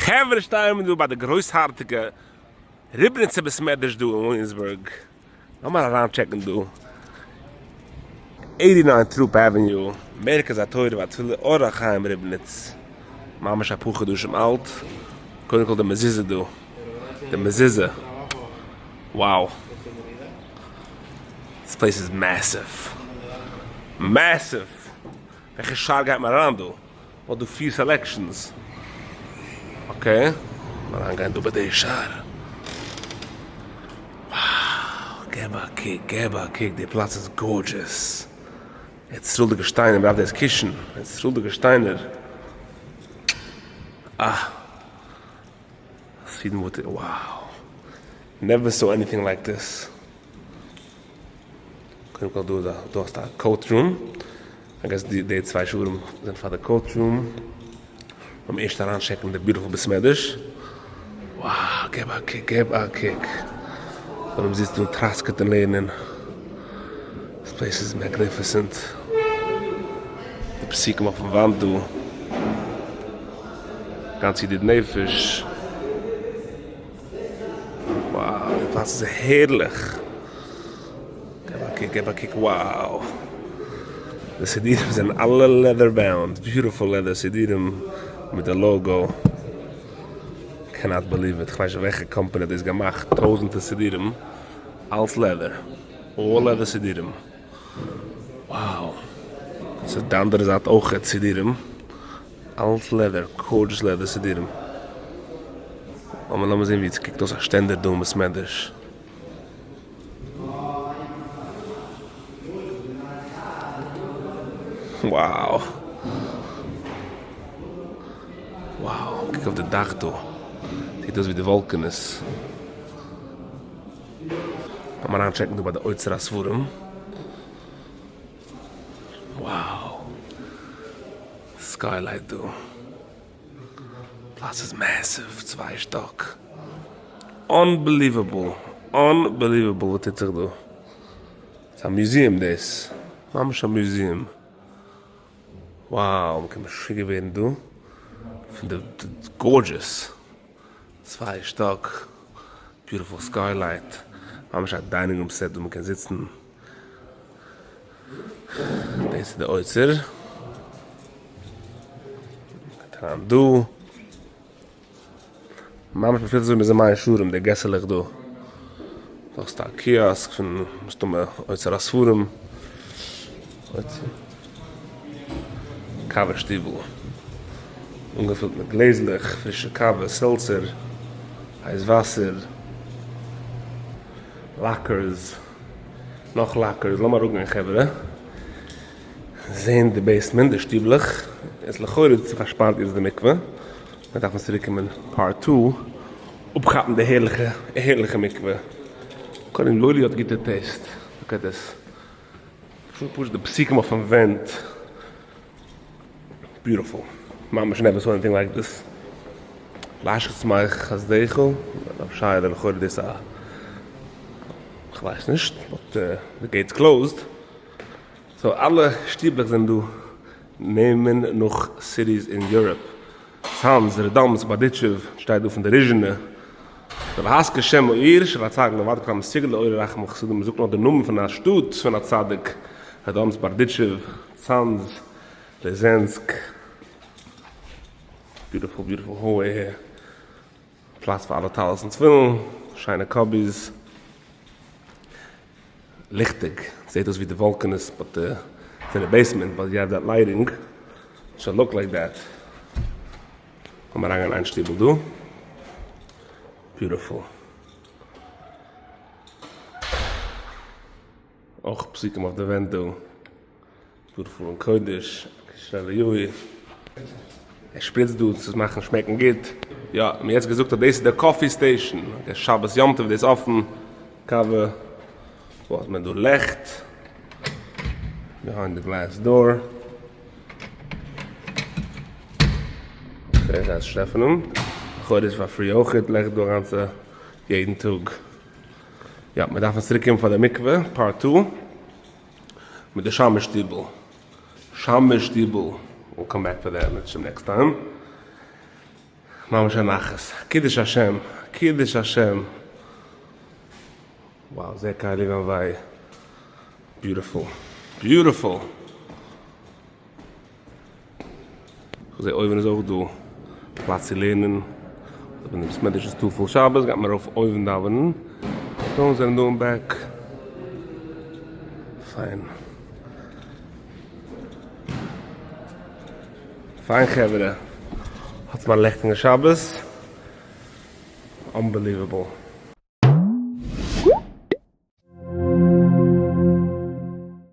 חברה שטייען מיר דא ביי די גרויסארטיגע ריבניצער בית מדרש דא אין וויליאמסבורג, לאמיר אריין check ן דא, eighty nine Throop Avenue, מרכז התורה והתפילה אור החיים ריבניץ, ממש אפאר חדשים אלט, קודם כל די מזוזה דא, די מזוזה, wow, this place איז massive, massive, וועלכע שער גייט מען אריין דא? מ'האט דא פיר selections. Okay, לאמיר אריינגיין דא ביי די שער. Wow, געב א קוק, געב א קוק, די פלאץ איז gorgeous. ארץ ישראל'דיגע שטיינער, מ'דארף דאס קישן, ארץ ישראל'דיגע שטיינער. אה. חסידים וואט, wow. Never saw anything like this. קודם כל דא דא האסטו א coat room, I guess די די צוויי שערים זענען פאר די coat room, לאמיר ערשט אריין check ן די beautiful בית מדרש, wow געב א קוק געב א קוק, ווען מען זיצט דא און טראסקעט און לערנען, this place איז magnificent, די פסוקים אויפן וואנט דא, גאנץ ידיד נפש. Wow, די פלאץ איז הערליך! געב א קוק, געב א קוק, wow! די סידורים זענען אלע leather bound, beautiful leather סידורים מיט די logo, קענאט בעליוו איט, כ'ווייס נישט וועלכע קאמפאני האט דאס געמאכט, טויזענטער סידורים, אלס leather, all leather סידורים, wow! ס'איז די אנדערע זייט אויכעט סידורים. אלס leather, gorgeous leather סידורים. לאמיר לאמיר זעהן ווי עס קוקט אויס א שטענדער דא אין בית מדרש. Wow! Wow! קוק אויף די דאך דא. זעט אויס ווי די וואלקענעס. לאמיר אריין check ן דא ביי די אוצר הספרים. Wow! Skylight דא. פלאץ איז massive, צוויי שטאק. Unbelievable! Unbelievable וואס טוט זיך דא. ס'איז א museum דאס. ממש א museum. Wow! מ'קען משוגע ווערן דא. פון די gorgeous. צוויי שטאק. Beautiful skylight. ממש א dining room set וואו מ'קען זיצן. דאס איז די אוצר. גייט אריין דא. ממש מ'פילט אזוי מ'איז אין מאה שערים די געסעלעך דא. דא האסטו א קיאסק פון מסתמא אוצר הספרים. קאווע שטיבל. אנגעפילט מיט גלעזלעך, פרישע קאווע, seltzer, הייס וואסער, lockers. נאך lockers, לאמיר אראפגיין חברה, זעהן די basement, די שטיבלעך, איז לכאורה צו פארשפארט יעצט די מקווה, מיר דארפן צוריק קומען part two, אפכאפן די הערליכע הערליכע מקווה, קודם לולי האט גוטע taste, look at this, פשוט די פסוקים אויפן ווענט. Beautiful. ממש never saw anything like this. להשחית שמח חסדיך, רב שייעלע לכאורה דאס א, כ'ווייס נישט, but די gate's closed. So אלע שטיבלעך זענען דא נעמען נאך cities אין Europe. צאנז, ראדאמסק, בארדיטשוב, שטייט דא פון די ריזשינע. ולהזכיר שם העיר של הצדיק לבד כבר מסוגל לעורר רחמים וחסדים, מ'זאגט נאך די נאמען פון א שטאט פון א צדיק, ראדאמסק, בארדיטשוב, צאנז, ליזענסק, beautiful beautiful hallway here, פלאץ פאר אלע טלית און תפילין, שיינע cubbies, ליכטיג, זעט אויס ווי די וואלקענעס but פון די basement but you have that lighting, should look like that. לאמיר אריינגיין איין שטיבל דא, beautiful. אויך פסוקים אויף די ווענט דא. beautiful און קודש, שרייבער יאיר. ער שפריצט דא צו מאכן שמעקן גוט. יא, מיר יעצט געזאגט אז דאס איז די coffee station. Okay, שבת יום טוב איז דאס אפן. קאווע. וואו האט מען דא לעכט? Behind the glass door. Okay, זיי עס עפענען. לכאורה איז פאר free אויכעט לעכט דא אריינצו יעדן טאג. יא, מיר דארפן צוריק קומען פאר די מקווה, part two. מיט די שמש שטיבל. שמש שטיבל. We'll come back for that next time. ממש א נחת. קידוש השם! קידוש השם! Wow, זה קיילי ווען וויי. Beautiful. Beautiful! כ'זעה אויבן איז אויך דא פלאץ צו לערנען. אויב די בית מדרש איז too full שבת גייט מען ארויף אויבן דאווענען. פרויען זענען דא אין back. פיין. פיין חברה. האטס מיר א לעכטיגן שבת. Unbelievable.